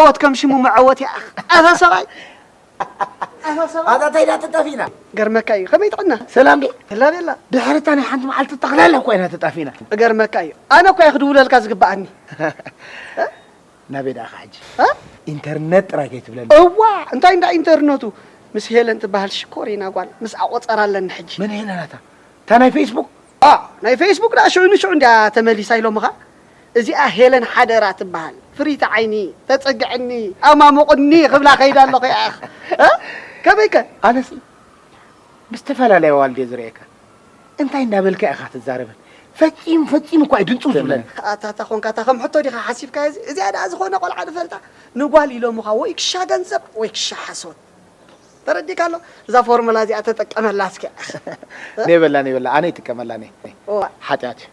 ሞት ከም ሽሙ መዐወት ይኣኽ። ኣታ ሰብኣይ፣ ኣታ ሰብኣይ። ኣታ እንታይ ኢና ተጣፊእና? ገርመካ እዩ። ከመይ ጥዕና? ሰላም ድዩ? ቤላ ቤላ። ድሕሪ እታ ናይ ሓንቲ መዓልቲ ጠቕላላ እኮ ኢና ተጣፊእና። ገርመካ እዩ። ኣነ እኮ እየ ክድውለልካ ዝግብኣኒ። ናበይ ደኣ ኸዓ ሕጂ? እ? ኢንተርነት ጥራይ ከይትብለኒ። እዋ፣ እንታይ እንዳ ኢንተርነቱ? ምስ ሄለን ትበሃል ሽኮሪና ጓል ምስኣ ቆጸራ ኣለኒ ሕጂ። መን ሄለን ኣታ? እታ ናይ ፌስቡክ? ኣ፣ ናይ ፌስቡክ ደኣ ሽዑ ንሽዑ እንድያ ተመሊሳ ኢሎምኻ። እዚኣ ሄለን ሓደራ ትበሃል። ፍርይቲ ዓይኒ፣ ተጸግዕኒ፣ ኣማሙቕኒ ክብላ ከይዳ ኣለኹ ይኣኽ። እ? ከመይከ? ኣነሲ ምስ ዝተፈላለያ ኣዋልድ እየ ዝርእየካ። እንታይ እንዳበልካ ኢኻ ትዛረበን? ፈጺሙ፣ ፈጺሙ እኳ እዩ ድንጹ ዝብለኒ። ኣታ፣ ኣታ ኾንካ፣ ኣታ ከም ሕቶ ዲኻ ሓሲብካዮ እዚ? እዚኣ ደኣ ዝኾነ ቆልዓ ድፈልጣ። ንጓል ኢሎምኻ ወይ ክሻ ገንዘብ ወይ ክሻ ሓሶት። ተረዲእካ ኣሎ? እዛ ፎርሙላ እዚኣ ተጠቀመላ እስኪ። ኔበላ፣ ኔበላ፣ ኣነ ይጥቀመላ፣ ኔ፣ ኔ። እዋ። ሓጢኣት እዩ።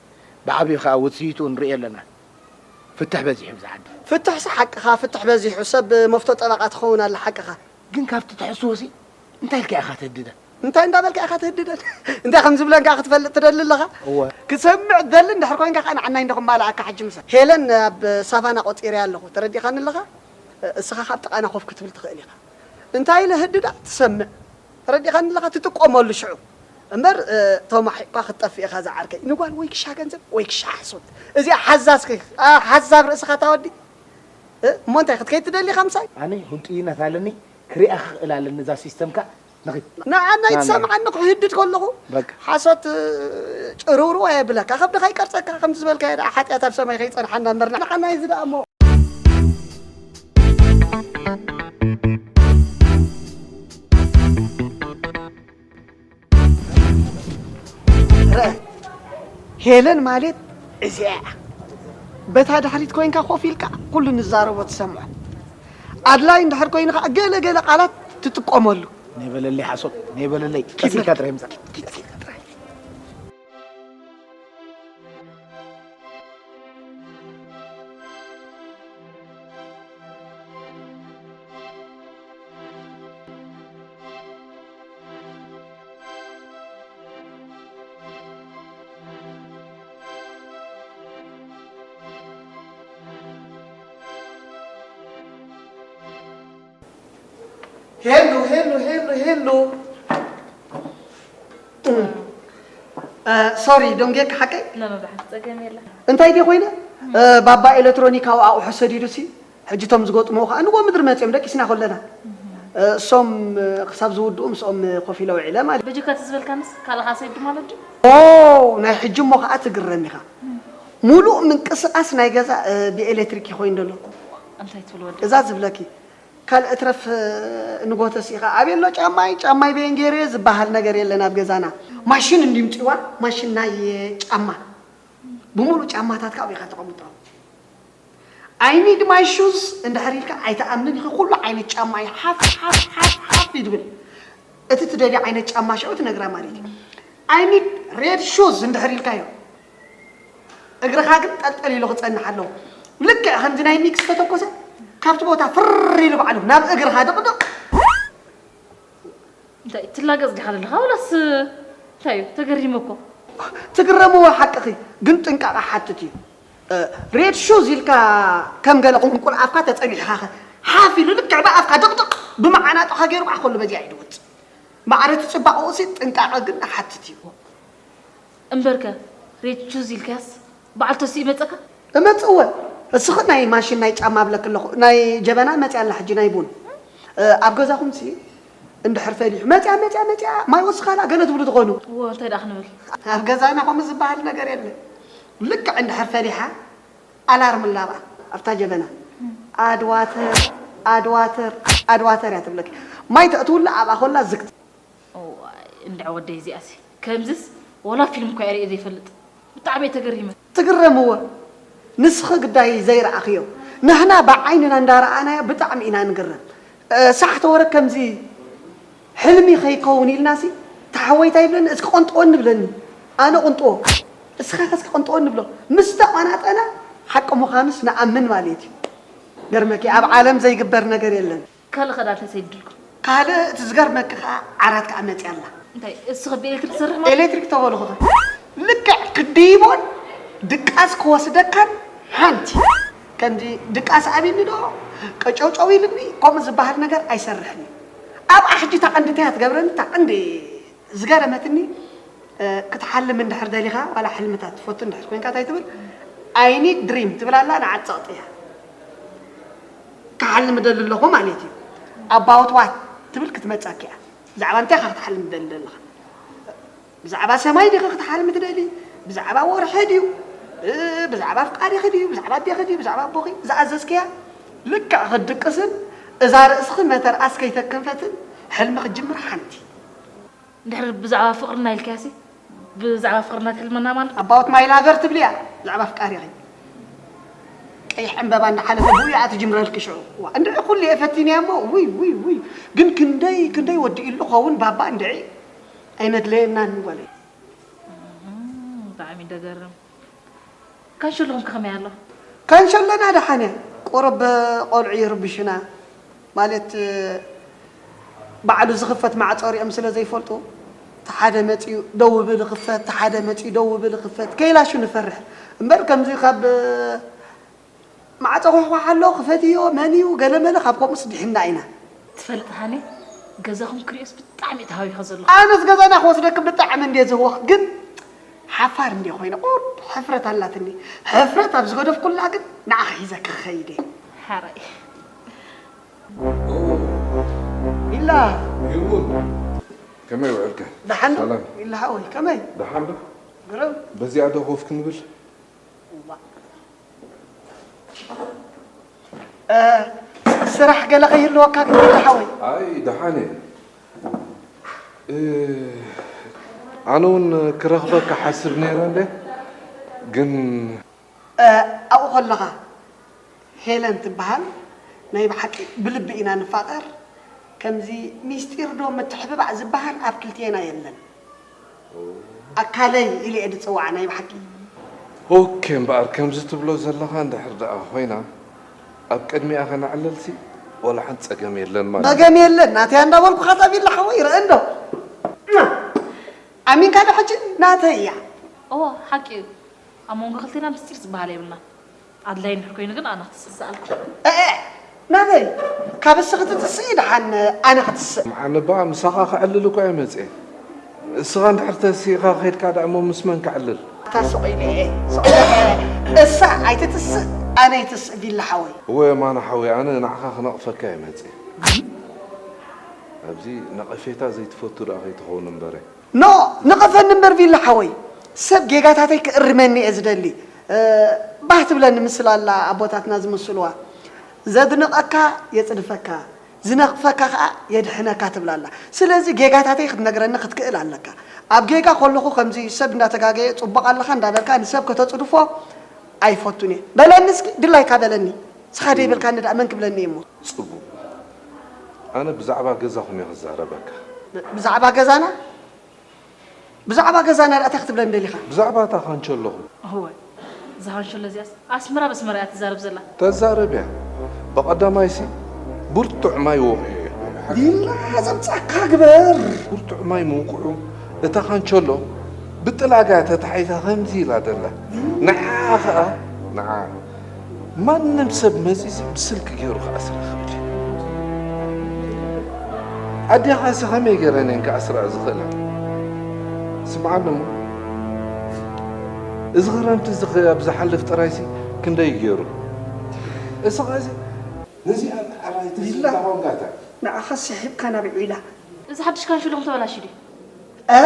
ብዓብዩ ኸኣ ውጽኢቱ ንርእዮ ኣለና። ፍትሕ በዚሑ ብዛ ዓዲ። ፍትሕሲ ሓቅኻ፣ ፍትሕ በዚሑ። ሰብ መፍቶ ጠበቓ ትኸውን ኣላ፣ ሓቅኻ። ግን ካብቲ ትሕስዎሲ እንታይ ኢልካ ኢኻ ትህድደን? እንታይ እንዳበልካ ኢኻ ትህድደን? እንታይ ከም ዝብለንካ ክትፈልጥ ትደሊ ኣለኻ? እወ። ክሰምዕ ትደሊ እንድሕር ኮይንካ ከኣ ንዓናይ እንዶ ክማልኣካ ሕጂ ምሳ። ሄለን ኣብ ሳቫና ቆጺረያ ኣለኹ። ተረዲእካኒ ኣለኻ? እስኻ ካብ ጥቓና ኮፍ ክትብል ትኽእል ኢኻ። እንታይ ኢለ ህድዳ ትሰምዕ። ተረዲእካኒ ኣለኻ? ትጥቀመሉ ሽዑ። እምበር፣ እ፣ ተማሒቕካ ክትጠፍእ ኢኻ ዝዓርከይ። ንጓል ወይ ክሻ ገንዘብ ወይ ክሻ ሓሶት። እዚኣ ሓዛዝኪ፣ ኣ፣ ሓዛብ ርእስኻ እታ ወዲ። እ፣ እሞ እንታይ ክትከይድ ትደሊ ከምሳይ? ኣነ ህንጡይነት ኣለኒ፣ ክሪኣ ክኽእል ኣለኒ እዛ ሲስተምካ። ንኺድ። ንዓና ናና። ይትሰምዓኒ ክህድድ ከለኹ። በቃ። ሓሶት፣ እ፣ ጭርውርው ኣየብለካ። ከብድኻ ይቀርጸካ፣ ከምቲ ዝበልካዮ ደኣ ሓጢኣት ኣብ ሰማይ ከይጸንሓና እምበር ንዓና እዩ እዚ ደኣ እሞ። ርአ፣ ሄለን ማለት እዚኣ እያ። በታ ድሕሪት ኮይንካ ኮፍ ኢልካ ኩሉ ንዛረቦ ትሰምዖ። ኣድላይ እንድሕር ኮይኑ ኸዓ ገለ ገለ ቃላት ትጥቀመሉ። ነይበለለይ ሓሶት፣ ነይበለለይ። ኪድ ቀስ ኢልካ ጥራይ ምጻእ። ኪድ፣ ኪድ፣ ኪድ ጥራይ። ሄሉ፣ ሄሉ፣ ሄሉ፣ ሄሉ። እ፣ ሶሪ፣ ደንጌካ ሓቀይ? ኖ፣ ኖ፣ ደሓን፣ ጸገም የለን። እንታይ ድየ ኮይነ? እ፣ ባባ ኤሌክትሮኒካዊ ኣቑሑ ሰዲዱሲ፣ ሕጂ እቶም ዝገጥምዎ ከኣ ንጎ ምድሪ መጺኦም፣ ደቂስና ከለና። እ፣ እሶም፣ እ፣ ክሳብ ዝውድኡ ምስኦም ኮፍ ኢለ ውዒለ ማለት እዩ። በጀካ እቲ ዝበልካንስ ካልእ ከኣ ሰዲዱ ማለት ድዩ? ኦ፣ ናይ ሕጂ እሞ ከኣ ትግረም ኢኻ። ሙሉእ ምንቅስቓስ ናይ ገዛ፣ እ፣ ብኤሌክትሪክ እዩ ኮይኑ ዘሎ። እንታይ ትብል ወዲ? እዛ ዝብለኪ። ካልእ እትረፍ፣ ንጎ ተሲእኻ፣ ኣበይ ኣሎ ጫማይ? ጫማይ በየን ገይረዮ ዝበሃል ነገር የለን ኣብ ገዛና። ማሽን እንድዩ ምጽዋ፣ ማሽን ናይ ጫማ። ብምሉእ ጫማታትካ ኣብኡ ኢኻ ተቐምጦ። I need my shoes እንድሕር ኢልካ ኣይትኣምንን ኢኺ። ኩሉ ዓይነት ጫማ እዩ ሓፍ፣ ሓፍ፣ ሓፍ፣ ሓፍ እዩ ዝብል። እቲ ትደልዮ ዓይነት ጫማ ሽዑ ትነግራ ማለት እዩ። I need red shoes እንድሕር ኢልካዮ። እግርኻ ግን ጠልጠል ኢሉ ክጸንሕ ኣለዎ። ልክዕ ከምዚ ናይ ሚግ ዝተተኮሰ ካብቲ ቦታ ፍር ኢሉ ባዕሉ ናብ እግርኻ ድቕድቕ። እንታይ ትላገጽ ዲኻ ዘለኻ? ወላስ እንታይ እዩ? ተገሪመ እኮ። ትግረምዎ ሓቅኺ፣ ግን ጥንቃቐ ሓትት እዩ። እ፣ ሬድ ሹዝ ኢልካ ከም ገለ ቁንቁል ኣፍካ ተጸኒሕኻ ኸ ሓፍ ኢሉ ልክዕ ብኣፍካ ድቕድቕ ብመዓናጥኻ ገይሩ ከዓ ከሉ በዚኣ እዩ ድወጽእ። ማዕረ እቲ ጽባቐኡሲ ጥንቃቐ ግን ሓትት እዩ። እምበርከ ሬድ ሹዝ ኢልካስ በዓል ተስኡ ይመጸካ? እመጽእ እወ። እስኺ ናይ ማሽን ናይ ጫማ እብለኪ ኣለኹ። ናይ ጀበና መጽያ ኣላ ሕጂ ናይ ቡን። እ፣ ኣብ ገዛኹምሲ እንድሕር ፈሊሑ መጽያ፣ መጽያ፣ መጽያ፣ ማይ ወስኻላ ገለ ትብሉ ትኾኑ። እወ፣ እንታይ ደኣ ክንብል? ኣብ ገዛና ከምኡ ዝበሃል ነገር የለን። ልክዕ እንድሕር ፈሊሓ ኣላርም ኣላ ኣብኣ፣ ኣብታ ጀበና። ኣድዋተር፣ ኣድዋተር፣ ኣድዋተር እያ ትብለኪ። ማይ ተእትውላ ኣብኣ ኮላ ዝግ። እዋይ፣ እንድዒ ወደይ እዚኣሲ። ከምዚስ ወላ ፊልም እኳ እየ ርእየ ዘይፈልጥ። ብጣዕሚ እየ ተገሪመ። ትግረምዎ። ንስኺ ግዳይ ዘይረኣኽዮ። ንሕና ብዓይንና እንዳረኣናዮ ብጣዕሚ ኢና ንግረም። እ፣ ሳሕ ተወረ ከምዚ ሕልሚ ከይከውን ኢልናሲ፣ እታ ሓወይታ ይብለኒ፣ እስኪ ቆንጥወኒ ብለኒ። ኣነ ቁንጥዎ። እስኻ ከ እስኪ ቆንጥወኒ ብሎ። ምስ ተቆናጠና፣ ሓቂ ምዃኑስ ንኣምን ማለት እዩ። ገርመኪ፣ ኣብ ዓለም ዘይግበር ነገር የለን። ካልእ ኸ ዳኣ እንተሰይድልኩም? ካልእ እቲ ዝገርመኪ ኸዓ ዓራት ከኣ መጽያ ኣላ። እንታይ፣ እሱ ኸ ብኤሌክትሪክ ትሰርሕ ማለት? ኤሌክትሪክ ተበልኹ ኸ? ልክዕ ክድይቦን ድቃስ ክወስደካን ሓንቲ። ከምዚ ድቃስ ኣብኒ ዶ? ቀጨውጨው ኢልኒ ከምኡ ዝበሃል ነገር ኣይሰርሕን እዩ። ኣብኣ ሕጂ እታ ቀንዲ እንታይ እያ ትገብረኒ? እታ ቀንዲ ዝገረመትኒ፣ እ፣ ክትሓልም እንድሕር ደሊኻ፣ ዋላ ሕልምታት ትፈቱ እንድሕር ኮይንካ እንታይ ትብል? "I need dream" ትብል ኣላ፣ ንዓ ትጸቕጥ እያ። "ክሓልም እደሊ ኣለኹ" ማለት እዩ። "About what?" ትብል ክትመጸካ እያ። ብዛዕባ እንታይ ኢኻ ክትሓልም ትደሊ ዘለኻ? ብዛዕባ ሰማይ ዲኺ ክትሓልሚ ትደሊ? ብዛዕባ ወርሒ ድዩ? እ፣ ብዛዕባ ኣፍቃሪኺ ድዩ? ብዛዕባ ኣዴኺ ድዩ? ብዛዕባ ኣቦኺ? ዝኣዘዝክያ ልክዕ ክትድቅስን እዛ ርእስኺ መተርኣስ ከይተከንፈትን ሕልሚ ክትጅምር ሓንቲ። እንድሕር ብዛዕባ ፍቕርና ኢልክያሲ? ብዛዕባ ፍቕርና ትሕልመና ማለት? About my lover ትብልያ? ብዛዕባ ኣፍቃሪኺ። ቀይሕ ዕምበባ እንዳሓለፈ ብኡ እያ ትጅምረልኪ ሽዑ። ዋ፣ እንድዒ ኩሉ እየ ፈቲንያ እሞ፣ ውይ፣ ውይ፣ ውይ። ግን ክንደይ፣ ክንደይ ወዲእሉ ኸውን ባባ እንድዒ? ኣይመድለየናን ጓለይ። እም፣ ብጣዕሚ ደገርም። ካንሸሎኹም ከ ከመይ ኣሎ? ካንሸሎና ደሓን እያ። ቁሩብ ቆልዑ ይርብሹና። ማለት፣ ባዕሉ ዝኽፈት ማዕጾ ሪኦም ስለ ዘይፈልጡ፣ እቲ ሓደ መጺኡ ደው ብል ይኽፈት፣ እቲ ሓደ መጺኡ ደው ብል ይኽፈት፣ ከይላሹ ንፈርሕ። እምበር ከምዚ ካብ ማዕጾ ኳሕኳሕ ኣሎ፣ ክፈትዮ፣ መን እዩ፣ ገለመለ፣ ካብ ከምኡስ ድሒንና ኢና። ትፈልጥ ሃኒ፣ ገዛኹም ክሪኦስ ብጣዕሚ እየ ተሃዊኸ ዘለኹ። ኣነስ ገዛና ክወስደኪ ብጣዕሚ እንድየ ዝህወኽ፣ ግን ሓፋር እንድየ ኮይነ፣ ቁሩብ ሕፍረት ኣላትኒ። ሕፍረት ኣብ ዝገደፍኩላ ግን ንዓኺ ሒዘኪ ክኸይድ እየ። ሓራይ። ቢላ። ይሁን። ከመይ ውዕልካ? ደሓን ዶ? ሰላም። ቢላ ሓወይ፣ ከመይ? ደሓን ዶ? ግርም። በዚኣ ዶ ኮፍ ክንብል? እዋ። እ፣ ስራሕ ገለ ከይህልወካ ግን ቢላ ሓወይ? ኣይ፣ ደሓን እየ። እ፣ ኣነ እውን ክረኽበካ ሓስብ ነይረ እንደ፣ ግን እ፣ ኣብኡ ከለኻ ሄለን ትበሃል ናይ ብሓቂ ብልቢ ኢና ንፋቐር። ከምዚ ሚስጢር ዶ ምትሕብባዕ ዝበሃል ኣብ ክልቴና የለን። ኣካለይ ኢለ እየ ዝፅዋዓ ናይ ብሓቂ። ኦኬ፣ እምበኣር ከምዚ ትብሎ ዘለኻ እንድሕር ደኣ ኮይና፣ ኣብ ቅድሚኣ ከነዕልልሲ ወላ ሓንቲ ጸገም የለን ማለት እዩ። ጸገም የለን፣ ናተያ እንዳበልኩኻ፣ ቢላ ሓወይ፣ ርአ እንዶ። ኣሚንካ ዶ ሕጂ? ናተይ እያ። እወ፣ ሓቂ እዩ። ኣብ መንጎ ክልቴና ምስጢር ዝበሃል የብልና። ኣድላይ እንድሕር ኮይኑ ግን ኣነ ክትስእ ዝኣልኩ። እ፣ እ፣ ናበይ? ካብ እስኺ ትትስኢ ደሓን ኣነ ክትስእ? መዓኒ እባ ምሳኻ ክዕልል እኮ እየ መፅኤ። እስኻ እንድሕር ተሲእኻ ከይድካ ደኣ እሞ ምስ መን ክዕልል? ኣታ ስቕ ኢለ እየ፣ ስቕ ኢለ እየ። እሳ ኣይትትስእ፣ ኣነ ይትስእ ቢላ ሓወይ። እወ የማነ ሓወይ፣ ኣነ ንዓኻ ክነቕፈካ እየ መፅኤ። ኣብዚ ነቐፌታ ዘይትፈቱ ደኣ ከይትኸውን እምበረ። ኖ፣ ንቐፈኒ እምበር ቢላ ሓወይ። ሰብ ጌጋታተይ ክእርመኒ እየ ዝደሊ። እ፣ ባህ ትብለኒ ምስላ ኣላ ኣቦታትና ዝምስልዋ። "ዘድንቐካ የጽድፈካ፣ ዝነቕፈካ ከኣ የድሕነካ" ትብል ኣላ። ስለዚ ጌጋታተይ ክትነግረኒ ክትክእል ኣለካ። ኣብ ጌጋ ከለኹ ከምዚ ሰብ እንዳተጋገየ "ጽቡቕ ኣለኻ" እንዳበልካ ንሰብ ከተጽድፎ ኣይፈቱን እየ። በለኒ እስኪ፣ ድላይካ በለኒ። ንስኻ ደይበልካኒ ደኣ መን ክብለኒ እየ እሞ? ጽቡቕ። ኣነ ብዛዕባ ገዛኹም እየ ክዛረበካ። ብ-፣ ብዛዕባ ገዛና? ብዛዕባ ገዛና ደኣ እንታይ ክትብለኒ ደሊኻ? ብዛዕባ እታ ካንቸሎኹም። እወ፣ እዛ ካንቸሎ እዚኣስ ኣስመራ በስመራ እያ ትዛረብ ዘላ። ተዛረብ እያ። ብቐዳማይሲ ብርቱዕ ማይ ወቒዑ እዩ። ቢላ ዘምጻካ ግበር። ብርቱዕ ማይ ምውቅዑ እታ ካንቸሎ ብጥላጋ እያ ተታሒዛ ከምዚ ኢላ ዘላ። ንዓ ኸኣ፣ ንዓ ማንም ሰብ መጺሲ ብስልኪ ገይሩ ክኣስራ ክብል እዩ። ኣዴኻሲ ከመይ ገይረን እየን ክኣስራ ዝኽእላ? ስምዓኒ እሞ፣ እዚ ክረምቲ እዚ ኸ-፣ ኣብ ዝሓልፍ ጥራይሲ ክንደይ ገይሩ? እስኻሲ ነዚኣ ንዓኻ ኣይትስምዖን ጋታ። ንዓኻ ስሒብካ ናብ ዒላ። እዚ ሓድሽ ካንሽሎም ተበላሽዩ ድዩ? እ?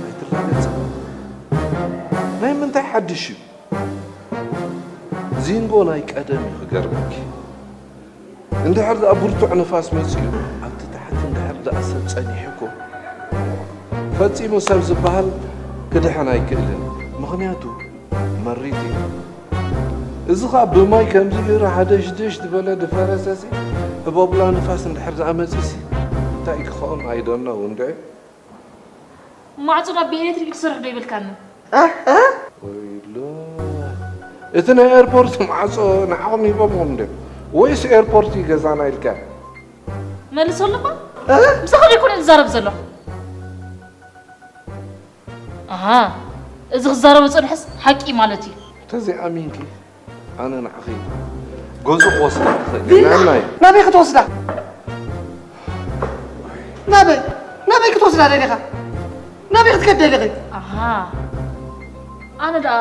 ኣይትላገጽ። ናይ ምንታይ ሓድሽ እዩ? ዚንጎ ናይ ቀደም እዩ ክገርመኪ። እንድሕር ደኣ ብርቱዕ ንፋስ መጺኡ፣ ኣብቲ ታሕቲ እንድሕር ደኣ ሰብ ጸኒሑ እኮ፣ ፈጺሙ ሰብ ዝበሃል ክድሕን ኣይክእልን። ምኽንያቱ መሪር እዩ። እዚ ኸኣ ብማይ ከምዚ ገይሩ ሃደሽደሽ ዝበለ ዝፈረሰሲ፣ ህቦብላ ንፋስ እንድሕር ደኣ መጺሲ፣ እንታይ ክኸውን? I don't know እንድዒ። ማዕጾ ናብ ብኤሌክትሪክ ዝሰርሕ ዶ ይብልካኒ? እ? እ? ወይሎ። እቲ ናይ ኤርፖርት ማዕጾ ንዓኹም ሂቦምኩም ድዮም? ወይስ ኤርፖርት እዩ ገዛና ኢልካ? መልሰሉ እባ። እ? ምሳኻ ዘይኮነ ዝዛረብ ዘሎ። ኣሃ፣ እዚ ክዛረቦ ጸንሐስ ሓቂ ማለት እዩ። እንተዘይኣሚንኪ፣ ኣነ ንዓኺ ገዙ ክወስዳ ይኽእል ቪላ፣ ናብናይ? ናበይ ክትወስዳ? ናበይ ናበይ ክትወስዳ ደሊኻ? ናበይ ክትከድ ደሊኺ? ኣሃ፣ ኣነ ደኣ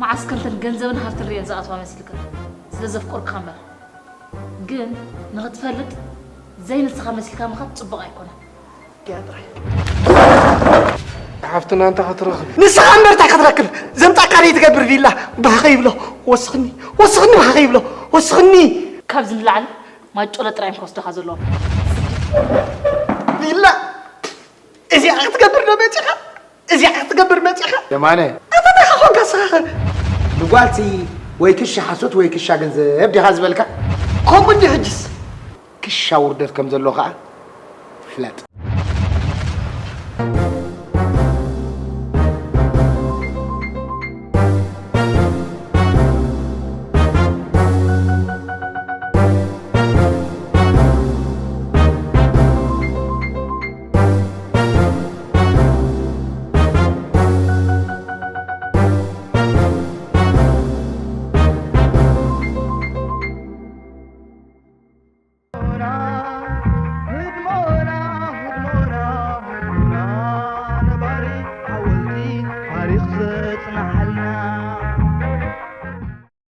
መዓስ ከምተን ገንዘብን ሃብትን ርእየን ዝኣትዋ መሲልካ? ስለ ዘፍቆርካ እምበር። ግን ንኽትፈልጥ፣ ዘይንስኻ መሲልካ ምኻድ ጽቡቕ ኣይኮነን። ድያ ጥራይ። ሓፍትና እንታይ ክትረኽብ? ንስኻ እምበር እንታይ ክትረክብ? ዘምጻካ ደይ ትገብር ቪላ። ባህ ከይብሎ ወስኽኒ፣ ወስኽኒ፣ ባህ ከይብሎ ወስኽኒ። ካብዚ ንላዕሊ ማጮለ ጥራይ እዮም ክወስዱኻ ዘለዎም። ቪላ እዚኣ ክትገብር ዶ መጺኻ? እዚኣ ክትገብር መጺኻ? የማነ። ኣታ እንታይ ኾንካ ንስኻ ኸ? ንጓልሲ ወይ ክሻ ሓሶት ወይ ክሻ ገንዘብ ዲኻ ዝበልካ? ከምኡ እንዲ ሕጅስ? ክሻ ውርደት ከም ዘሎ ኸኣ ፍለጥ።